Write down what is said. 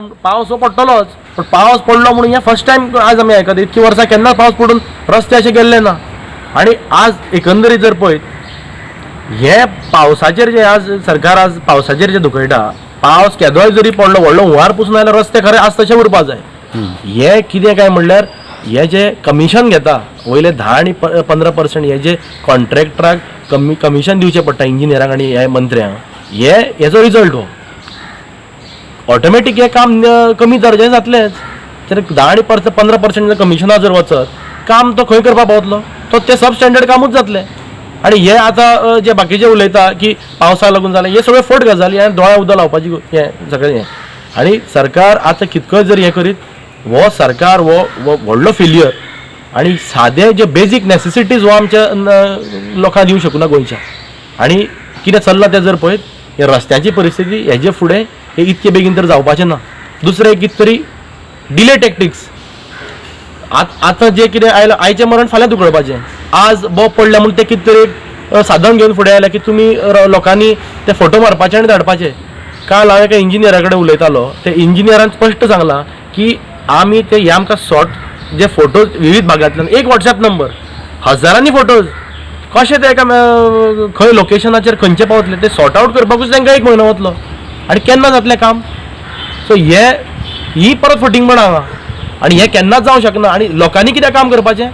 पावस हो पडटलोच, पण पावस पडलो म्हणून हें फर्स्ट टायम आज आमी आयकता. इतकी वर्सां केन्नाच पावस पडून रस्ते अशे गेल्ले ना. आनी आज एकंदरीत जर पळयत, हे पावसाचेर जे आज सरकार आज पावसाचेर जे दुखयता, पावस केदोय जरी पडलो, व्हडलो हुंवार पसून जाल्यार रस्ते खरें आज तशे उरपा जाय. हे कितें काय म्हणल्यार हे जे कमिशन घेता वयले 10 आनी 15% हे जे कॉन्ट्रॅक्टराक कमी कमिशन दिवचें पडटा इंजिनियरांक आनी हे मंत्र्यांक, हे हेजो रिजल्ट हो ऑटोमॅटीक हें काम कमी दर्ज्याचें जातलेंच. तर 10 आनी 15% कमिशनां जर वचत, काम तो खंय करपाक पावतलो? तो तें सब स्टँडर्ड कामूच जातलें. आनी हे आतां जे बाकीचे उलयता की पावसाक लागून जालें, हे सगळें फट गजाली आनी दोळ्या उदक लावपाची हें सगळें हें. आनी सरकार आतां कितकोय जर हें करीत, हो सरकार हो हो व्हडलो फेल्युअर. आनी सादे जे बेजीक नॅसेसिटीज हो आमच्या लोकांक दिवंक शकना गोंयच्या. आनी कितें चल्लां तें जर पळयत, हे रस्त्याची परिस्थिती हेजे फुडें हे इतके बेगीन तर जावपाचें ना. दुसरें कितें तरी डिले टॅक्टिक्स. आतां जें कितें आयलां, आयचें मरण फाल्यां दुखळपाचें. आज बोब पडल्या म्हूण ते कितें तरी एक साधन घेवन फुडें आयल्या की तुमी लोकांनी ते फोटो मारपाचे आनी धाडपाचे. काल हांव एका इंजिनियरा कडेन उलयतालो, ते इंजिनियरान स्पश्ट सांगलां की आमी ते हे आमकां शॉर्ट जे फोटोज विविध भागांतल्यान, एक वॉट्सएप नंबर, हजारांनी फोटोज कशे ते एका खंय लोकेशनाचेर खंयचे पावतले ते सॉर्ट आवट करपाकूच तांकां एक म्हयनो वतलो आनी केन्ना जातलें काम? सो हे ही परत फटींगपणां हांगा आनी हें केन्नाच जावंक शकना. आनी लोकांनी कितें काम करपाचें?